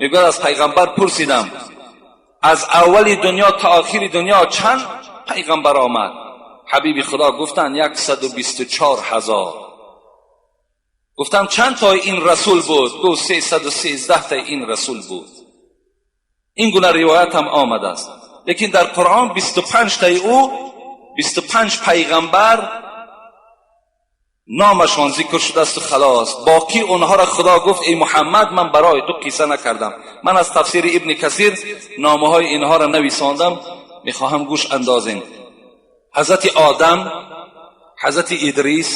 Мегӯяд, аз пайғамбар пурсидам, аз аввали дунё то охири дунё чанд пайғамбар омад? Ҳабиби Худо гуфтанд, 124 000. Гуфтам, чанд тои ин расул буд? Гуфт, 313 таи ин расул буд. Ин гуна ривоят ҳам омадааст, лекин дар Қуръон 25 таи ӯ, 25 пайғамбар номашон зикр шудааст, халос. Боқӣ онҳоро Худо гуфт, эй Муҳаммад, ман барои ту қисса накардам. Ман аз тафсири Ибни Касир номаҳои инҳоро нависондам, мехоҳам гӯш андозем. Ҳазрати Одам, ҳазрати Идрис,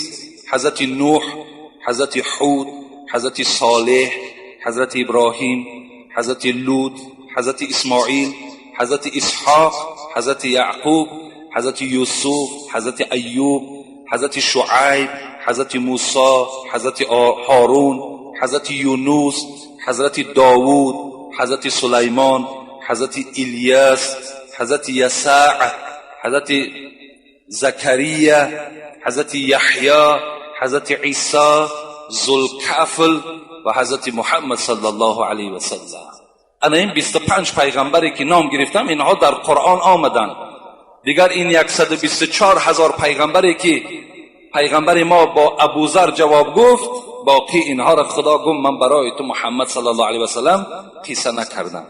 ҳазрати Нӯҳ, ҳазрати Ҳуд, ҳазрати Солеҳ, ҳазрати Иброҳим, ҳазрати Лут, ҳазрати Исмоил, ҳазрати Исҳоқ, ҳазрати Яъқуб, ҳазрати Юсуф, ҳазрати Аюб, ҳазрати Шуайб, ҳазрати Мусо, ҳазрати Ҳорун, ҳазрати Юнус, ҳазрати Довуд, ҳазрати Сулаймон, ҳазрати Илёс, ҳазрати Ясаъ, ҳазрати Закария, ҳазрати Яҳё, ҳазрати Исо, Зулкафл ва ҳазрати Муҳаммад саллаллоҳу алайҳи васаллам. Ана ин 25 пайғамбаре ки ном гирифтам, инҳо дар Қуръон омаданд. Дигар ин 124 000 пайғамбаре ки пайғамбари мо бо Абузар ҷавоб гуфт, боқӣ инҳоро Худо гуфт, ман барои ту, Муҳаммад саллаллоҳу алайҳи васаллам, қисса накардам.